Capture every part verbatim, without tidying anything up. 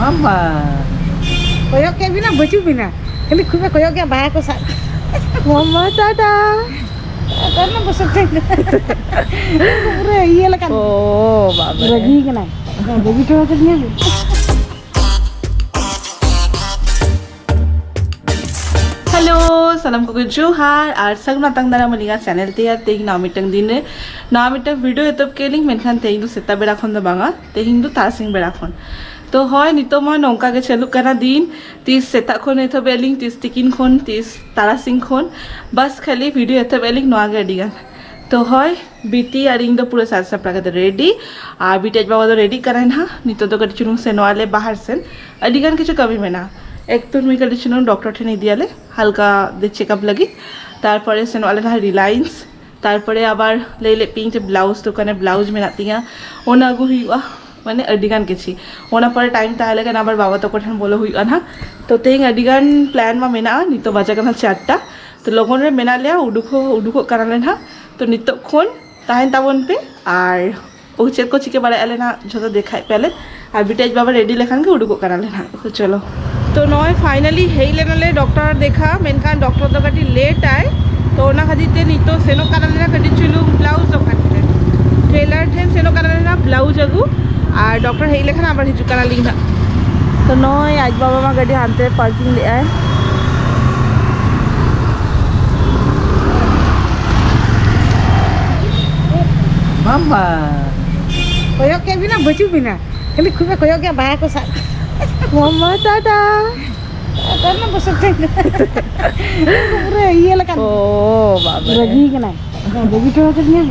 ᱟᱢᱟ᱾ ᱠᱚᱭᱚᱜ ᱠᱮᱫ ᱵᱤᱱᱟ, ᱵᱟᱹᱪᱩᱜ ᱵᱤᱱᱟ᱾ ᱠᱷᱟᱹᱞᱤ ᱠᱷᱩᱵ ᱮ ᱠᱚᱭᱚᱜ ᱜᱮᱭᱟ, ᱵᱟᱦᱟ ᱠᱚ ᱥᱟᱵ᱾ ᱢᱟᱢᱟ, ᱴᱟᱴᱟ᱾ ᱚᱠᱟ ᱨᱮᱱᱟᱜ ᱵᱚᱥᱚᱛ ᱛᱟᱭ? ᱯᱩᱨᱟᱹ ᱤᱭᱟᱹ ᱞᱮᱠᱟᱱ᱾ ᱳ, ᱵᱟᱵᱟ ᱨᱮ᱾ ᱨᱟᱹᱜᱤ ᱠᱟᱱᱟᱭ᱾ ᱵᱟᱹᱜᱤ ᱦᱚᱴᱚ ᱟᱠᱟᱫᱤᱧᱟ᱾ ᱦᱮᱞᱳ, ᱥᱟᱱᱟᱢ ᱠᱚᱜᱮ ᱡᱚᱦᱟᱨ ᱟᱨ ᱥᱟᱹᱜᱩᱱ ᱟᱛᱟᱝ ᱫᱟᱨᱟᱢ ᱟᱹᱞᱤᱧᱟᱜ ᱪᱮᱱᱮᱞ ᱛᱮ᱾ ᱟᱨ ᱛᱮᱦᱮᱧ ᱱᱟᱣᱟ ᱢᱤᱫᱴᱟᱝ ᱫᱤᱱ ᱨᱮ ᱱᱟᱣᱟ ᱢᱤᱫᱴᱟᱝ ᱵᱷᱤᱰᱤᱭᱳ ᱮᱛᱚᱦᱚᱵ ᱠᱮᱫ ᱞᱤᱧ, ᱢᱮᱱᱠᱷᱟᱱ ᱛᱮᱦᱮᱧ ᱫᱚ ᱥᱮᱛᱟᱜ ᱵᱮᱲᱟ ᱠᱷᱚᱱ ᱫᱚ ᱵᱟᱝᱟ, ᱛᱮᱦᱮᱧ ᱫᱚ ᱛᱟᱨᱟᱥᱤᱧ ᱵᱮᱲᱟ ᱠᱷᱚᱱ᱾ ᱛᱚ ᱦᱳᱭ, ᱱᱤᱛᱚᱜ ᱢᱟ ᱱᱚᱝᱠᱟ ᱜᱮ ᱪᱟᱹᱞᱩᱜ ᱠᱟᱱᱟ ᱫᱤᱱ, ᱛᱤᱥ ᱥᱮᱛᱟᱜ ᱠᱷᱚᱱ ᱮᱛᱚᱦᱚᱵ ᱮᱫ ᱞᱤᱧ, ᱛᱤᱥ ᱛᱤᱠᱤᱱ ᱠᱷᱚᱱ, ᱛᱤᱥ ᱛᱟᱨᱟᱥᱤᱧ ᱠᱷᱚᱱ, ᱵᱟᱥ ᱠᱷᱟᱹᱞᱤ ᱵᱷᱤᱰᱤᱭᱳ ᱮᱛᱚᱦᱚᱵ ᱮᱫ ᱞᱤᱧ, ᱱᱚᱣᱟ ᱜᱮ ᱟᱹᱰᱤ ᱜᱟᱱ᱾ ᱛᱚ ᱦᱳᱭ, ᱵᱤᱴᱤ ᱟᱨ ᱤᱧ ᱫᱚ ᱯᱩᱨᱟᱹ ᱥᱟᱡᱽ ᱥᱟᱯᱲᱟᱣ ᱠᱟᱛᱮ ᱨᱮᱰᱤ, ᱟᱨ ᱵᱤᱴᱤ ᱟᱡ ᱵᱟᱵᱟ ᱫᱚ ᱨᱮᱰᱤᱜ ᱠᱟᱱᱟᱭ ᱱᱟᱦᱟᱜ᱾ ᱱᱤᱛᱚᱜ ᱫᱚ ᱠᱟᱹᱴᱤᱡ ᱪᱩᱞᱩᱝ ᱥᱮᱱᱚᱜ ᱟᱞᱮ ᱵᱟᱦᱟᱨ ᱥᱮᱱ, ᱟᱹᱰᱤ ᱜᱟᱱ ᱠᱤᱪᱷᱩ ᱠᱟᱹᱢᱤ ᱢᱮᱱᱟᱜᱼᱟ᱾ ᱮᱠ ᱛᱚ ᱱᱩᱭ ᱠᱟᱹᱴᱤᱡ ᱪᱩᱞᱩᱝ ᱰᱚᱠᱴᱚᱨ ᱴᱷᱮᱱ ᱤᱫᱤᱭᱟᱞᱮ, ᱦᱟᱞᱠᱟ ᱫᱮ ᱪᱮᱠᱟᱯ ᱞᱟᱹᱜᱤᱫ᱾ ᱛᱟᱨᱯᱚᱨᱮ ᱥᱮᱱᱚᱜ ᱟᱞᱮ ᱱᱟᱦᱟᱜ ᱨᱤᱞᱟᱭᱮᱱᱥ᱾ ᱛᱟᱨᱯᱚᱨᱮ ᱟᱵᱟᱨ ᱞᱟᱹᱭ ᱞᱮᱫ ᱯᱮᱭᱟᱹᱧ ᱡᱮ ᱵᱞᱟᱣᱩᱡᱽ ᱫᱚᱠᱟᱱ ᱨᱮ ᱵᱞᱟᱣᱩᱡᱽ ᱢᱮᱱᱟᱜ ᱛᱤᱧᱟ, ᱚᱱᱟ ᱟᱹᱜᱩ ᱦᱩᱭᱩᱜᱼᱟ᱾ ᱢᱟᱱᱮ ᱟᱹᱰᱤ ᱜᱟᱱ ᱠᱤᱪᱷᱤ᱾ ᱚᱱᱟ ᱯᱚᱨᱮ ᱴᱟᱭᱤᱢ ᱛᱟᱦᱮᱸ ᱞᱮᱠᱷᱟᱱ ᱟᱵᱟᱨ ᱵᱟᱵᱟ ᱛᱟᱠᱚ ᱴᱷᱮᱱ ᱵᱚᱞᱚ ᱦᱩᱭᱩᱜᱼᱟ ᱱᱟᱦᱟᱜ᱾ ᱛᱚ ᱛᱮᱦᱮᱧ ᱟᱹᱰᱤ ᱜᱟᱱ ᱯᱞᱟᱱ ᱢᱟ ᱢᱮᱱᱟᱜᱼᱟ, ᱱᱤᱛᱚᱜ ᱵᱟᱡᱟᱜ ᱠᱟᱱᱟ ᱪᱟᱨᱴᱟ᱾ ᱛᱚ ᱞᱚᱜᱚᱱ ᱨᱮ ᱢᱮᱱᱟᱜ ᱞᱮᱭᱟ, ᱩᱰᱩᱠ ᱦᱚᱸ ᱩᱰᱩᱠᱚᱜ ᱠᱟᱱᱟᱞᱮ ᱱᱟᱦᱟᱜ᱾ ᱛᱚ ᱱᱤᱛᱚᱜ ᱠᱷᱚᱱ ᱛᱟᱦᱮᱱ ᱛᱟᱵᱚᱱ ᱯᱮ, ᱟᱨ ᱳ ᱪᱮᱫ ᱠᱚ ᱪᱤᱠᱟᱹ ᱵᱟᱲᱟᱭᱮᱫᱼᱟ ᱞᱮ ᱱᱟᱦᱟᱜ ᱡᱷᱚᱛᱚ ᱫᱮᱠᱷᱟᱭᱮᱫ ᱯᱮᱭᱟᱞᱮ᱾ ᱟᱨ ᱵᱤᱴᱤ ᱟᱡ ᱵᱟᱵᱟ ᱨᱮᱰᱤ ᱞᱮᱠᱷᱟᱱ ᱜᱮ ᱩᱰᱩᱠᱚᱜ ᱠᱟᱱᱟᱞᱮ ᱱᱟᱦᱟᱜ᱾ ᱛᱚ ᱪᱚᱞᱚ᱾ ᱛᱚ ᱱᱚᱜᱼᱚᱭ ᱯᱷᱟᱭᱱᱟᱞᱤ ᱦᱮᱡ ᱞᱮᱱᱟᱞᱮ ᱰᱚᱠᱴᱚᱨ ᱫᱮᱠᱷᱟ, ᱢᱮᱱᱠᱷᱟᱱ ᱰᱚᱠᱴᱚᱨ ᱫᱚ ᱠᱟᱹᱴᱤᱡ ᱞᱮᱴ ᱟᱭ᱾ ᱛᱚ ᱚᱱᱟ ᱠᱷᱟᱹᱛᱤᱨ ᱛᱮ ᱱᱤᱛᱚᱜ ᱥᱮᱱᱚᱜ ᱠᱟᱱᱟᱞᱮ ᱱᱟᱦᱟᱜ ᱠᱟᱹᱴᱤᱡ ᱪᱩᱞᱩᱝ ᱵᱞᱟᱣᱩᱡᱽ ᱫᱚᱠᱟᱱ ᱛᱮ, ᱴᱮᱞᱟᱨ ᱴᱷᱮᱱ ᱥᱮᱱᱚᱜ ᱠᱟᱱᱟᱞᱮ ᱱᱟᱦᱟᱜ ᱵᱞᱟᱣᱩᱡᱽ ᱟᱹᱜᱩ᱾ ᱟᱨ ᱰᱚᱠᱴᱚᱨ ᱦᱮᱡ ᱞᱮᱠᱷᱟᱱ ᱟᱵᱟᱨ ᱦᱤᱡᱩᱜ ᱠᱟᱱᱟᱞᱤᱧ ᱱᱟᱦᱟᱜ᱾ ᱛᱚ ᱱᱚᱜᱼᱚᱭ ᱟᱡ ᱵᱟᱵᱟ ᱢᱟ ᱜᱟᱹᱰᱤ ᱦᱟᱱᱛᱮ ᱨᱮ ᱯᱟᱨᱠᱤᱝ ᱞᱮᱫᱼᱟᱭ᱾ ᱢᱟᱢᱟ᱾ ᱠᱚᱭᱚᱜ ᱠᱮᱫ ᱵᱤᱱᱟ, ᱵᱟᱹᱪᱩᱜ ᱵᱤᱱᱟ᱾ ᱠᱷᱟᱹᱞᱤ ᱠᱷᱩᱵ ᱮ ᱠᱚᱭᱚᱜ ᱜᱮᱭᱟ, ᱵᱟᱦᱟ ᱠᱚ ᱥᱟᱵ᱾ ᱢᱟᱢᱟ, ᱴᱟᱴᱟ᱾ ᱚᱠᱟ ᱨᱮᱱᱟᱜ ᱵᱚᱥᱚᱛ ᱛᱟᱭ? ᱯᱩᱨᱟᱹ ᱤᱭᱟᱹ ᱞᱮᱠᱟᱱ᱾ ᱳ, ᱵᱟᱵᱟ ᱨᱮ᱾ ᱨᱟᱹᱜᱤ ᱠᱟᱱᱟᱭ᱾ ᱵᱟᱹᱜᱤ ᱦᱚᱴᱚ ᱟᱠᱟᱫᱤᱧᱟ᱾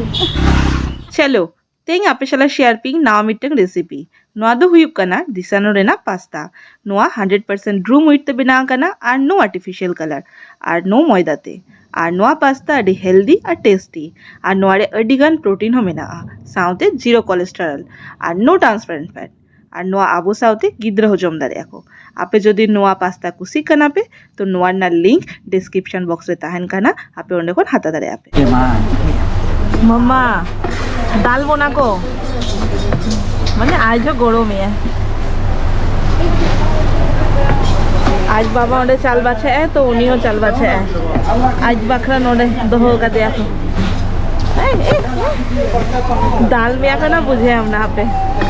ᱪᱚᱞᱚ, ᱛᱮᱦᱮᱧ ᱟᱯᱮ ᱥᱟᱞᱟᱜ ᱥᱮᱭᱟᱨ ᱯᱤᱧ ᱱᱟᱣᱟ ᱢᱤᱫᱴᱟᱝ ᱨᱮᱥᱤᱯᱤ᱾ ᱱᱚᱣᱟ ᱫᱚ ᱦᱩᱭᱩᱜ ᱠᱟᱱᱟ ᱰᱤᱥᱟᱱᱳ ᱨᱮᱱᱟᱜ ᱯᱟᱥᱛᱟ᱾ ᱱᱚᱣᱟ ᱦᱟᱱᱰᱨᱮᱰ ᱯᱟᱨᱥᱮᱱᱴ ᱰᱨᱩᱢ ᱦᱩᱭᱤᱴ ᱛᱮ ᱵᱮᱱᱟᱣ ᱟᱠᱟᱱᱟ ᱟᱨ ᱱᱳ ᱟᱨᱴᱤᱯᱷᱤᱥᱤᱭᱟᱞ ᱠᱟᱞᱟᱨ ᱟᱨ ᱱᱳ ᱢᱚᱭᱫᱟ ᱛᱮ᱾ ᱟᱨ ᱱᱚᱣᱟ ᱯᱟᱥᱛᱟ ᱟᱹᱰᱤ ᱦᱮᱞᱫᱤ ᱟᱨ ᱴᱮᱥᱴᱤ, ᱟᱨ ᱱᱚᱣᱟ ᱨᱮ ᱟᱹᱰᱤ ᱜᱟᱱ ᱯᱨᱳᱴᱤᱱ ᱦᱚᱸ ᱢᱮᱱᱟᱜᱼᱟ, ᱥᱟᱶᱛᱮ ᱡᱤᱨᱳ ᱠᱚᱞᱮᱥᱴᱮᱨᱚᱞ ᱟᱨ ᱱᱳ ᱴᱨᱟᱱᱥᱯᱟᱨᱮᱱᱴ ᱯᱷᱮᱴ᱾ ᱟᱨ ᱱᱚᱣᱟ ᱟᱵᱚ ᱥᱟᱶᱛᱮ ᱜᱤᱫᱽᱨᱟᱹ ᱦᱚᱸ ᱡᱚᱢ ᱫᱟᱲᱮᱭᱟᱜᱼᱟ ᱠᱚ᱾ ᱟᱯᱮ ᱡᱩᱫᱤ ᱱᱚᱣᱟ ᱯᱟᱥᱛᱟ ᱠᱩᱥᱤᱜ ᱠᱟᱱᱟ ᱯᱮ, ᱛᱚ ᱱᱚᱣᱟ ᱨᱮᱱᱟᱜ ᱞᱤᱝᱠ ᱰᱤᱥᱠᱨᱤᱯᱥᱚᱱ ᱵᱚᱠᱥ ᱨᱮ ᱛᱟᱦᱮᱱ ᱠᱟᱱᱟ, ᱟᱯᱮ ᱚᱸᱰᱮ ᱠᱷᱚᱱ ᱦᱟᱛᱟᱣ ᱫᱟᱲᱮᱭᱟᱜᱼᱟ ᱯᱮ᱾ ᱮ ᱢᱟ᱾ ᱢᱟᱢᱟ, ᱫᱟᱞ ᱵᱚᱱᱟ ᱠᱚ᱾ ᱢᱟᱱᱮ ᱟᱡ ᱦᱚᱸ ᱜᱚᱲᱚ ᱢᱮᱭᱟ᱾ ᱟᱡ ᱵᱟᱵᱟ ᱚᱸᱰᱮ ᱪᱟᱞ ᱵᱟᱪᱷᱟᱜ ᱟᱭ, ᱛᱚ ᱩᱱᱤ ᱦᱚᱸ ᱪᱟᱞ ᱵᱟᱪᱷᱟᱜ ᱟᱭ᱾ ᱟᱡ ᱵᱟᱠᱷᱨᱟ ᱱᱚᱰᱮ ᱫᱚᱦᱚ ᱠᱟᱫᱮᱭᱟ ᱠᱚ᱾ ᱮᱭ, ᱮᱭ, ᱮᱭ᱾ ᱫᱟᱞ ᱢᱮᱭᱟ ᱠᱚ ᱱᱟ, ᱵᱩᱡᱷᱟᱹᱣ ᱟᱢ ᱱᱟ ᱦᱟᱯᱮ᱾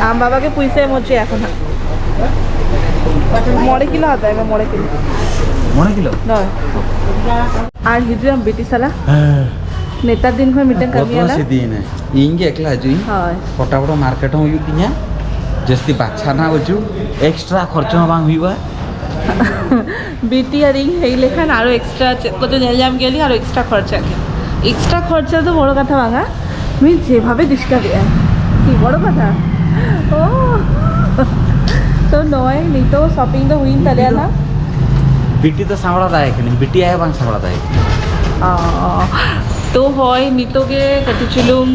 ᱟᱢ ᱵᱟᱵᱟ ᱜᱮ ᱯᱩᱭᱥᱟᱹ ᱮᱢ ᱦᱚᱪᱚᱭᱟ ᱠᱚ ᱱᱟᱦᱟᱜ᱾ ᱢᱚᱬᱮ ᱠᱤᱞᱳ ᱦᱟᱛᱟᱣ ᱢᱮ, ᱢᱚᱬᱮ ᱠᱤᱞᱳ᱾ ᱢᱚᱬᱮ ᱠᱤᱞᱳ? ᱦᱳᱭ᱾ ᱟᱨ ᱦᱤᱡᱩᱜ ᱟᱢ ᱵᱤᱴᱤ ᱥᱟᱞᱟ᱾ ᱦᱮᱸ᱾ ᱱᱮᱛᱟᱨ ᱫᱤᱱ ᱠᱷᱚᱱ ᱢᱤᱫᱴᱟᱝ ᱠᱟᱹᱢᱤ ᱵᱚᱫᱢᱟᱥ ᱟᱞᱮ᱾ ᱤᱫᱤᱭᱮᱱᱟᱭ᱾ ᱤᱧ ᱜᱮ ᱮᱠᱞᱟ ᱦᱤᱡᱩᱜ ᱤᱧ᱾ ᱦᱳᱭ᱾ ᱯᱚᱴᱟ ᱵᱚᱲᱚ ᱢᱟᱨᱠᱮᱴ ᱦᱚᱸ ᱦᱩᱭᱩᱜ ᱛᱤᱧᱟ᱾ ᱡᱟᱹᱥᱛᱤ ᱵᱟᱪᱷᱟ ᱱᱟ ᱵᱟᱹᱪᱩ᱾ ᱮᱠᱥᱴᱨᱟ ᱠᱷᱚᱨᱪᱟ ᱦᱚᱸ ᱵᱟᱝ ᱦᱩᱭᱩᱜᱼᱟ᱾ ᱵᱤᱴᱤ ᱟᱨ ᱤᱧ ᱦᱮᱡ ᱞᱮᱠᱷᱟᱱ ᱟᱨᱚ ᱮᱠᱥᱴᱨᱟ ᱪᱮᱫ ᱠᱚᱪᱚ ᱧᱮᱞ ᱧᱟᱢ ᱜᱮᱭᱟᱞᱤᱧ, ᱟᱨᱚ ᱮᱠᱥᱴᱨᱟ ᱠᱷᱚᱨᱪᱟᱜ ᱜᱮᱭᱟ᱾ ᱮᱠᱥᱴᱨᱟ ᱠᱷᱚᱨᱪᱟ ᱫᱚ ᱵᱚᱲᱚ ᱠᱟᱛᱷᱟ ᱵᱟᱝᱟ, ᱢᱤᱫ ᱡᱮᱵᱷᱟᱵᱮ ᱰᱤᱥᱴᱟᱵ ᱮᱜᱼᱟ, ᱠᱤ ᱵᱚᱲᱚ ᱠᱟᱛᱷᱟ? ᱳ᱾ ᱛᱚ ᱱᱚᱜᱼᱚᱭ ᱱᱤᱛᱚᱜ ᱥᱚᱯᱤᱝ ᱫᱚ ᱦᱩᱭᱮᱱ ᱛᱟᱞᱮᱭᱟ ᱱᱟ᱾ ᱵᱤᱴᱤ ᱫᱚ ᱥᱟᱢᱵᱲᱟ ᱫᱟᱭ ᱠᱟᱹᱱᱟᱹᱧ, ᱵᱤᱴᱤ ᱟᱭᱳ ᱵᱟᱝ ᱥᱟᱢᱵᱲᱟ ᱫᱟᱭ ᱠᱟᱹᱱᱟᱹᱧ᱾ ᱚ, ᱛᱚ ᱦᱳᱭ, ᱱᱤᱛᱚᱜ ᱜᱮ ᱠᱟᱹᱴᱤᱡ ᱪᱩᱞᱩᱝ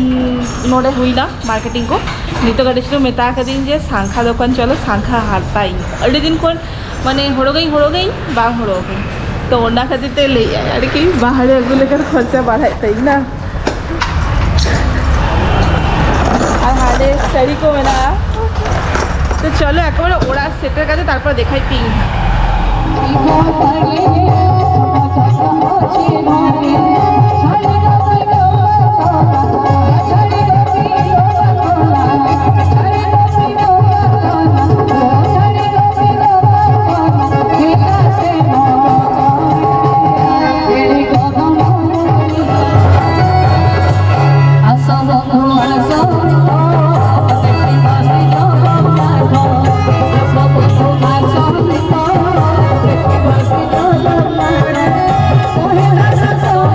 ᱱᱚᱰᱮ ᱦᱩᱭᱱᱟ ᱢᱟᱨᱠᱮᱴᱤᱝ ᱠᱚ᱾ ᱱᱤᱛᱚᱜ ᱠᱟᱹᱴᱤᱡ ᱪᱩᱞᱩᱝ ᱢᱮᱛᱟ ᱠᱟᱹᱫᱤᱧ ᱡᱮ ᱥᱟᱝᱠᱷᱟ ᱫᱚᱠᱟᱱ ᱪᱚᱞᱚ, ᱥᱟᱝᱠᱷᱟ ᱦᱟᱛᱟᱭᱤᱧ᱾ ᱟᱹᱰᱤ ᱫᱤᱱ ᱠᱷᱚᱱ ᱢᱟᱱᱮ ᱦᱚᱨᱚᱜᱟᱹᱧ, ᱦᱚᱨᱚᱜᱟᱹᱧ, ᱵᱟᱝ ᱦᱚᱨᱚᱜᱟᱹᱧ᱾ ᱛᱚ ᱚᱱᱟ ᱠᱷᱟᱹᱛᱤᱨ ᱛᱮ ᱞᱟᱹᱭᱮᱫᱼᱟᱭ ᱟᱨᱠᱤ, ᱵᱟᱦᱨᱮ ᱟᱹᱜᱩ ᱞᱮᱠᱷᱟᱱ ᱠᱷᱚᱨᱪᱟ ᱵᱟᱲᱦᱟᱜ ᱛᱟᱹᱧ ᱱᱟ᱾ ᱟᱨ ᱦᱟᱸᱰᱮ ᱥᱟᱹᱲᱤ ᱠᱚ ᱢᱮᱱᱟᱜᱼᱟ᱾ ᱛᱚ ᱪᱚᱞᱚ ᱮᱠᱮᱵᱟᱨᱮ ᱚᱲᱟᱜ ᱥᱮᱴᱮᱨ ᱠᱟᱛᱮ ᱛᱟᱨᱯᱚᱨ ᱫᱮᱠᱷᱟᱭ ᱯᱮ ᱤᱧ ᱦᱟᱸᱜ᱾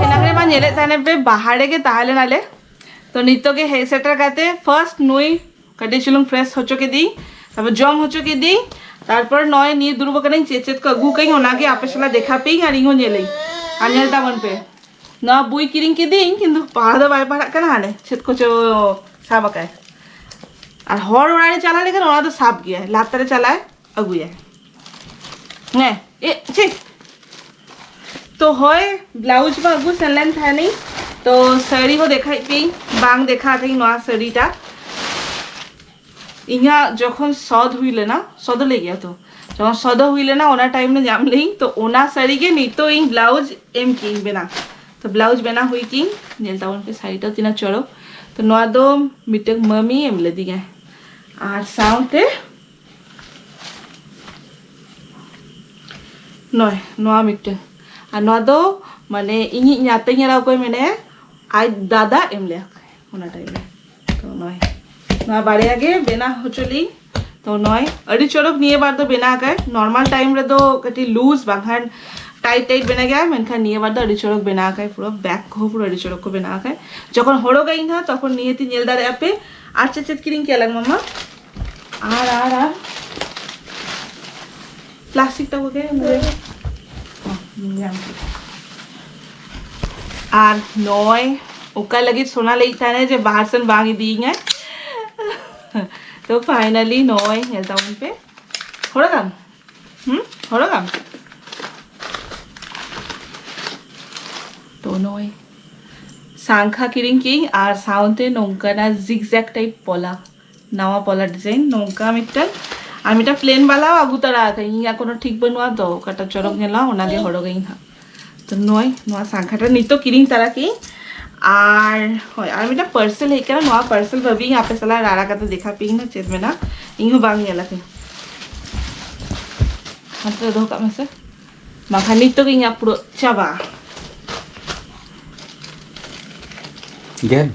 ᱮᱱᱟᱝ ᱨᱮᱢᱟ ᱧᱮᱞᱮᱫ ᱛᱟᱦᱮᱱ ᱯᱮ ᱵᱟᱦᱟ ᱨᱮᱜᱮ ᱛᱟᱦᱮᱸ ᱞᱮᱱᱟᱞᱮ᱾ ᱛᱚ ᱱᱤᱛᱚᱜ ᱜᱮ ᱦᱮᱡ ᱥᱮᱴᱮᱨ ᱠᱟᱛᱮ first ᱱᱩᱭ ᱠᱟᱹᱴᱤᱡ ᱪᱩᱞᱩᱝ fresh ᱦᱚᱪᱚ ᱠᱤᱫᱤᱧ, ᱛᱟᱨᱯᱚᱨ ᱡᱚᱢ ᱦᱚᱪᱚ ᱠᱤᱫᱤᱧ, ᱛᱟᱨᱯᱚᱨ ᱱᱚᱜᱼᱚᱭ ᱱᱤᱭᱟᱹ ᱫᱩᱲᱩᱵ ᱟᱠᱟᱱᱟᱹᱧ, ᱪᱮᱫ ᱪᱮᱫ ᱠᱚ ᱟᱹᱜᱩ ᱠᱟᱹᱧ ᱚᱱᱟᱜᱮ ᱟᱯᱮ ᱥᱟᱞᱟᱜ ᱫᱮᱠᱷᱟ ᱯᱮᱭᱟᱹᱧ ᱟᱨ ᱤᱧ ᱦᱚᱸ ᱧᱮᱞᱟᱹᱧ᱾ ᱟᱨ ᱧᱮᱞ ᱛᱟᱵᱚᱱ ᱯᱮ, ᱱᱚᱣᱟ ᱵᱳᱭ ᱠᱤᱨᱤᱧ ᱠᱤᱫᱤᱧ, ᱠᱤᱱᱛᱩ ᱯᱟᱲᱦᱟᱣ ᱫᱚ ᱵᱟᱭ ᱯᱟᱲᱦᱟᱜ ᱠᱟᱱᱟ, ᱦᱟᱱᱮ ᱪᱮᱫ ᱠᱚᱪᱚ ᱥᱟᱵ ᱟᱠᱟᱭ᱾ ᱟᱨ ᱦᱚᱲ ᱚᱲᱟᱜ ᱨᱮ ᱪᱟᱞᱟᱣ ᱞᱮᱠᱷᱟᱱ ᱚᱱᱟ ᱫᱚ ᱥᱟᱵ ᱜᱮᱭᱟᱭ, ᱞᱟᱛᱟᱨ ᱨᱮ ᱪᱟᱞᱟᱜᱼᱟᱭ, ᱟᱹᱜᱩᱭᱟᱭ᱾ ᱦᱮᱸ, ᱮ, ᱪᱷᱤ᱾ ᱛᱚ ᱦᱳᱭ, ᱵᱞᱟᱣᱩᱡᱽ ᱢᱟ ᱟᱹᱜᱩ ᱥᱮᱱ ᱞᱮᱱ ᱛᱟᱦᱮᱱᱤᱧ᱾ ᱛᱚ ᱥᱟᱹᱲᱤ ᱦᱚᱸ ᱫᱮᱠᱷᱟᱭᱮᱫ ᱯᱮᱭᱟᱹᱧ, ᱵᱟᱝ ᱫᱮᱠᱷᱟ ᱟᱠᱟᱫᱟᱹᱧ ᱱᱚᱣᱟ ᱥᱟᱹᱲᱤᱴᱟ᱾ ᱤᱧᱟᱹᱜ ᱡᱚᱠᱷᱚᱱ ᱥᱚᱫ ᱦᱩᱭ ᱞᱮᱱᱟ, ᱥᱚᱫᱚ ᱞᱟᱹᱭ ᱜᱮᱭᱟ ᱛᱚ, ᱡᱚᱠᱷᱚᱱ ᱥᱚᱫᱚ ᱦᱩᱭ ᱞᱮᱱᱟ, ᱚᱱᱟ ᱴᱟᱭᱤᱢ ᱨᱮ ᱧᱟᱢ ᱞᱮᱭᱟᱹᱧ᱾ ᱛᱚ ᱚᱱᱟ ᱥᱟᱹᱲᱤ ᱜᱮ ᱱᱤᱛᱚᱜ ᱤᱧ ᱵᱞᱟᱣᱩᱡᱽ ᱮᱢ ᱠᱤᱧ ᱵᱮᱱᱟᱣ᱾ ᱛᱚ ᱵᱞᱟᱣᱩᱡᱽ ᱵᱮᱱᱟᱣ ᱦᱩᱭ ᱠᱤᱧ, ᱧᱮᱞ ᱛᱟᱵᱚᱱ ᱯᱮ ᱥᱟᱹᱲᱤᱴᱟ ᱛᱤᱱᱟᱹᱜ ᱪᱚᱨᱚᱠ᱾ ᱛᱚ ᱱᱚᱣᱟ ᱫᱚ ᱢᱤᱫᱴᱟᱝ ᱢᱟᱹᱢᱤ ᱮᱢ ᱞᱮᱫᱤᱧᱟᱭ, ᱟᱨ ᱥᱟᱶᱛᱮ ᱱᱚᱭ ᱱᱚᱣᱟ ᱢᱤᱫᱴᱟᱝ, ᱟᱨ ᱱᱚᱣᱟ ᱫᱚ ᱢᱟᱱᱮ ᱤᱧᱤᱡ ᱧᱟᱛᱮᱧ ᱮᱨᱟ ᱚᱠᱚᱭ ᱢᱮᱱᱟᱭᱟ, ᱟᱡ ᱫᱟᱫᱟ ᱮᱢ ᱞᱮᱭᱟ ᱚᱱᱟ ᱴᱟᱭᱤᱢ ᱨᱮ᱾ ᱛᱚ ᱱᱚᱭ ᱱᱚᱣᱟ ᱵᱟᱨᱭᱟ ᱜᱮ ᱵᱮᱱᱟᱣ ᱦᱚᱪᱚ ᱞᱤᱧ᱾ ᱛᱚ ᱱᱚᱭ ᱟᱹᱰᱤ ᱪᱚᱨᱚᱠ ᱱᱤᱭᱟᱹ ᱵᱟᱨ ᱫᱚ ᱵᱮᱱᱟᱣ ᱟᱠᱟᱭ᱾ ᱱᱚᱨᱢᱟᱞ ᱴᱟᱭᱤᱢ ᱨᱮᱫᱚ ᱠᱟᱹᱴᱤᱡ ᱞᱩᱡᱽ ᱵᱟᱝᱠᱷᱟᱱ ᱴᱟᱭᱤᱴ ᱴᱟᱭᱤᱴ ᱵᱮᱱᱟᱣ ᱜᱮᱭᱟ, ᱢᱮᱱᱠᱷᱟᱱ ᱱᱤᱭᱟᱹ ᱵᱟᱨ ᱫᱚ ᱟᱹᱰᱤ ᱪᱚᱨᱚᱠ ᱵᱮᱱᱟᱣ ᱟᱠᱟᱭ, ᱯᱩᱨᱟᱹ ᱵᱮᱜᱽ ᱠᱚᱦᱚᱸ ᱯᱩᱨᱟᱹ ᱟᱹᱰᱤ ᱪᱚᱨᱚᱠ ᱠᱚ ᱵᱮᱱᱟᱣ ᱟᱠᱟᱭ᱾ ᱡᱚᱠᱷᱚᱱ ᱦᱚᱨᱚᱜᱟᱹᱧ ᱦᱟᱸᱜ ᱛᱚᱠᱷᱚᱱ ᱱᱤᱦᱟᱹᱛᱤ ᱧᱮᱞ ᱫᱟᱲᱮᱭᱟᱜᱼᱟ ᱯᱮ᱾ ᱟᱨ ᱪᱮᱫ ᱪᱮᱫ ᱠᱤᱨᱤᱧ ᱠᱮᱫ ᱞᱟᱝ ᱢᱟᱢᱟ? ᱟᱨ ᱟᱨ ᱟᱨ ᱯᱞᱟᱥᱴᱤᱠ ᱴᱟ ᱠᱚᱜᱮ ᱱᱚᱰᱮ᱾ ᱚ, ᱧᱟᱢ ᱠᱮᱫᱟ᱾ ᱟᱨ ᱱᱚᱭ ᱚᱠᱟ ᱞᱟᱹᱜᱤᱫ ᱥᱳᱱᱟ ᱞᱟᱹᱭᱮᱫ ᱛᱟᱦᱮᱱᱟᱭ ᱡᱮ ᱵᱟᱦᱟᱨ ᱥᱮᱱ ᱵᱟᱝ ᱤᱫᱤᱭᱤᱧᱟᱭ᱾ ᱛᱚ ᱯᱷᱟᱭᱱᱟᱞᱤ ᱱᱚᱭ ᱧᱮᱞ ᱛᱟᱵᱚᱱ ᱯᱮ, ᱦᱚᱨᱚᱜᱟᱢ? ᱦᱩᱸ, ᱦᱚᱨᱚᱜᱟᱢ? ᱛᱚ ᱱᱚᱭ ᱥᱟᱝᱠᱷᱟ ᱠᱤᱨᱤᱧ ᱠᱤᱧ ᱟᱨ ᱥᱟᱶᱛᱮ ᱱᱚᱝᱠᱟᱱᱟᱜ ᱡᱤᱜᱽᱡᱮᱜᱽ ᱴᱟᱭᱤᱯ ᱯᱚᱞᱟ, ᱱᱟᱣᱟ ᱯᱚᱞᱟ ᱰᱤᱡᱟᱭᱤᱱ ᱱᱚᱝᱠᱟ ᱢᱤᱫᱴᱟᱝ, ᱟᱨ ᱢᱤᱫᱴᱟᱝ ᱯᱞᱮᱱ ᱵᱟᱞᱟ ᱟᱹᱜᱩ ᱛᱟᱨᱟ ᱟᱠᱟᱫᱟᱹᱧ᱾ ᱤᱧᱟᱹᱜ ᱠᱳᱱᱳ ᱴᱷᱤᱠ ᱵᱟᱹᱱᱩᱜᱼᱟ ᱛᱚ, ᱚᱠᱟᱴᱟᱜ ᱪᱚᱨᱚᱠ ᱧᱮᱞᱚᱜᱼᱟ ᱚᱱᱟᱜᱮ ᱦᱚᱨᱚᱜᱟᱹᱧ ᱦᱟᱸᱜ᱾ ᱛᱚ ᱱᱚᱭ ᱱᱚᱣᱟ ᱥᱟᱝᱠᱷᱟᱴᱟ ᱱᱤᱛᱚᱜ ᱠᱤᱨᱤᱧ ᱛᱟᱨᱟ ᱠᱤᱧ᱾ ᱟᱨ ᱦᱳᱭ, ᱟᱨ ᱢᱤᱫᱴᱟᱝ ᱯᱟᱨᱥᱮᱞ ᱦᱮᱡ ᱠᱟᱱᱟ, ᱱᱚᱣᱟ ᱯᱟᱨᱥᱮᱞ ᱵᱷᱟᱹᱵᱤᱧ ᱟᱯᱮ ᱥᱟᱞᱟᱜ ᱨᱟᱲᱟ ᱠᱟᱛᱮ ᱫᱮᱠᱷᱟ ᱯᱮᱭᱟᱹᱧ ᱱᱟ ᱪᱮᱫ ᱢᱮᱱᱟᱜᱼᱟ, ᱤᱧ ᱦᱚᱸ ᱵᱟᱝ ᱧᱮᱞ ᱟᱠᱟᱫᱟᱹᱧ᱾ ᱦᱟᱱᱛᱮ ᱨᱮ ᱫᱚᱦᱚ ᱠᱟᱜ ᱢᱮᱥᱮ, ᱵᱟᱝᱠᱷᱟᱱ ᱱᱤᱛᱚᱜ ᱜᱮ ᱤᱧᱟᱹᱜ ᱯᱩᱨᱟᱹ ᱪᱟᱵᱟ᱾ ᱜᱮᱫ᱾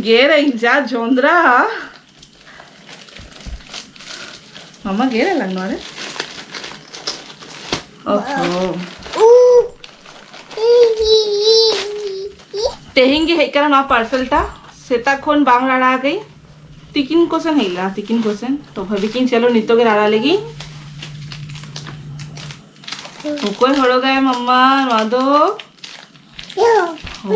ᱜᱮᱨᱟᱹᱧ ᱡᱟ ᱡᱚᱸᱫᱽᱨᱟ᱾ ᱢᱟᱢᱟ ᱜᱮᱨ ᱟᱞᱟᱝ ᱱᱚᱣᱟ ᱨᱮ᱾ ᱳᱦᱳ᱾ ᱛᱮᱦᱮᱧ ᱜᱮ ᱦᱮᱡ ᱠᱟᱱᱟ ᱱᱚᱣᱟ ᱯᱟᱨᱥᱮᱞ ᱴᱟ᱾ ᱥᱮᱛᱟᱜ ᱠᱷᱚᱱ ᱵᱟᱝ ᱨᱟᱲᱟ ᱟᱠᱟᱹᱧ᱾ ᱛᱤᱠᱤᱱ ᱠᱚᱥᱮᱱ ᱦᱮᱡ ᱞᱮᱱᱟ, ᱛᱤᱠᱤᱱ ᱠᱚᱥᱮᱱ᱾ ᱛᱚ ᱵᱷᱟᱵᱤ ᱠᱤᱧ ᱪᱚᱞᱚ ᱱᱤᱛᱚᱜ ᱜᱮ ᱨᱟᱲᱟ ᱞᱮᱜᱤᱧ᱾ ᱚᱠᱚᱭ ᱦᱚᱨᱚᱜᱟᱭ ᱢᱟᱢᱟ ᱱᱚᱣᱟ ᱫᱚ? ᱳ᱾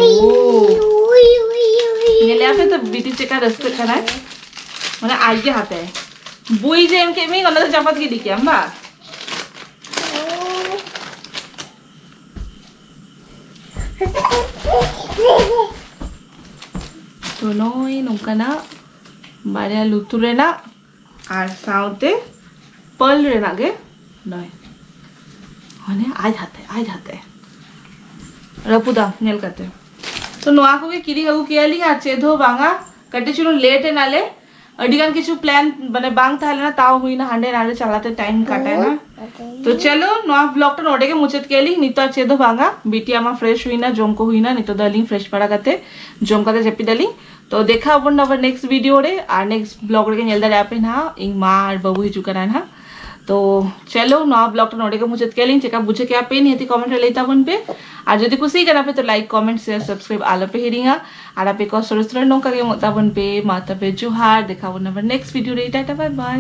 ᱧᱮᱞᱮᱜᱼᱟ ᱯᱮ ᱛᱚ ᱵᱤᱴᱤ ᱪᱮᱫᱠᱟ ᱨᱟᱹᱥᱠᱟᱹᱜ ᱠᱟᱱᱟᱭ? ᱢᱟᱱᱮ ᱟᱡ ᱜᱮ ᱦᱟᱛᱟᱭ᱾ ᱵᱩᱭ ᱡᱮ ᱮᱢ ᱠᱮᱫ ᱢᱮᱭᱟ, ᱚᱱᱟ ᱫᱚ ᱪᱟᱯᱟᱫ ᱜᱤᱰᱤ ᱠᱮᱜᱼᱟᱢ ᱵᱟ? ᱛᱚ ᱱᱚᱜᱼᱚᱭ ᱱᱚᱝᱠᱟᱱᱟᱜ ᱵᱟᱨᱭᱟ ᱞᱩᱛᱩᱨ ᱨᱮᱱᱟᱜ ᱟᱨ ᱥᱟᱶᱛᱮ ᱯᱟᱹᱞ ᱨᱮᱱᱟᱜ ᱜᱮ ᱱᱚᱭ, ᱢᱟᱱᱮ ᱟᱡ ᱦᱟᱛᱮ ᱟᱡ ᱦᱟᱛᱮ ᱨᱟᱹᱯᱩᱫᱟ ᱧᱮᱞ ᱠᱟᱛᱮ᱾ ᱛᱚ ᱱᱚᱣᱟ ᱠᱚᱜᱮ ᱠᱤᱨᱤᱧ ᱟᱹᱜᱩ ᱠᱮᱭᱟᱞᱤᱧ ᱟᱨ ᱪᱮᱫ ᱦᱚᱸ ᱵᱟᱝᱟ, ᱠᱟᱹᱴᱤᱡ ᱪᱩᱞᱩᱝ ᱞᱮᱴ ᱮᱱᱟᱞᱮ, ᱟᱹᱰᱤ ᱜᱟᱱ ᱠᱤᱪᱷᱩ ᱯᱞᱟᱱ ᱢᱟᱱᱮ ᱵᱟᱝ ᱛᱟᱦᱮᱸ ᱞᱮᱱᱟ, ᱛᱟᱣ ᱦᱩᱭᱱᱟ, ᱦᱟᱸᱰᱮ ᱱᱟᱰᱮ ᱪᱟᱞᱟᱛᱮ ᱴᱟᱭᱤᱢ ᱠᱟᱴᱟᱭᱱᱟ᱾ ᱛᱚ ᱪᱚᱞᱚ, ᱱᱚᱣᱟ ᱵᱞᱚᱜ ᱴᱟ ᱱᱚᱰᱮ ᱜᱮ ᱢᱩᱪᱟᱹᱫ ᱠᱮᱭᱟᱞᱤᱧ᱾ ᱱᱤᱛᱚᱜ ᱟᱨ ᱪᱮᱫ ᱦᱚᱸ ᱵᱟᱝᱟ, ᱵᱤᱴᱤ ᱟᱢᱟ ᱯᱷᱨᱮᱥ ᱦᱩᱭᱱᱟ, ᱡᱚᱢ ᱠᱚ ᱦᱩᱭᱱᱟ, ᱱᱤᱛᱚᱜ ᱫᱚ ᱟᱹᱞᱤᱧ ᱯᱷᱨᱮᱥ ᱵᱟᱲᱟ ᱠᱟᱛᱮ ᱡᱚᱢ ᱠᱟᱛᱮ ᱡᱟᱹᱯᱤᱫ ᱟᱹᱞᱤᱧ᱾ ᱛᱚ ᱫᱮᱠᱷᱟ ᱟᱵᱚᱱ ᱟᱵᱟᱨ ᱱᱮᱠᱥᱴ ᱵᱷᱤᱰᱤᱭᱳ ᱨᱮ, ᱟᱨ ᱱᱮᱠᱥᱴ ᱵᱞᱚᱜ ᱨᱮᱜᱮ ᱧᱮᱞ ᱫᱟᱲᱮᱭᱟᱜ ᱯᱮ ᱱᱟᱦᱟᱜ, ᱤᱧ ᱢᱟ ᱟᱨ ᱵᱟᱹᱵᱩ ᱦᱤᱡᱩᱜ ᱠᱟᱱᱟ ᱱᱟᱦᱟᱜ᱾ ᱛᱚ ᱪᱚᱞᱚ, ᱱᱚᱣᱟ ᱵᱞᱚᱜ ᱴᱟ ᱱᱚᱰᱮ ᱜᱮ ᱢᱩᱪᱟᱹᱫ ᱠᱮᱭᱟᱞᱤᱧ᱾ ᱪᱮᱠᱟ ᱵᱩᱡᱷᱟᱹᱣ ᱠᱮᱭᱟ ᱯᱮ ᱱᱤᱦᱟᱹᱛᱤ ᱠᱚᱢᱮᱱᱴ ᱨᱮ ᱞᱟᱹᱭ ᱛᱟᱵᱚᱱ ᱯᱮ, ᱟᱨ ᱡᱩᱫᱤ ᱠᱩᱥᱤ ᱠᱟᱱᱟ ᱯᱮ ᱛᱚ ᱞᱟᱭᱤᱠ, ᱠᱚᱢᱮᱱᱴ, ᱥᱮᱭᱟᱨ, ᱥᱟᱵᱥᱠᱨᱟᱭᱤᱵ ᱟᱞᱚ ᱯᱮ ᱦᱤᱲᱤᱧᱟ᱾ ᱟᱨ ᱟᱯᱮ ᱠᱚ ᱥᱚᱨᱮᱥ ᱥᱚᱨᱮᱥ ᱱᱚᱝᱠᱟ ᱜᱮ ᱮᱢᱚᱜ ᱛᱟᱵᱚᱱ ᱯᱮ᱾ ᱢᱟ ᱛᱚᱵᱮ ᱡᱚᱦᱟᱨ, ᱫᱮᱠᱷᱟ ᱟᱵᱚᱱ ᱟᱵᱟᱨ ᱱᱮᱠᱥᱴ ᱵᱷᱤᱰᱤᱭᱳ ᱨᱮ᱾ ᱴᱟᱴᱟ, ᱵᱟᱭ ᱵᱟᱭ᱾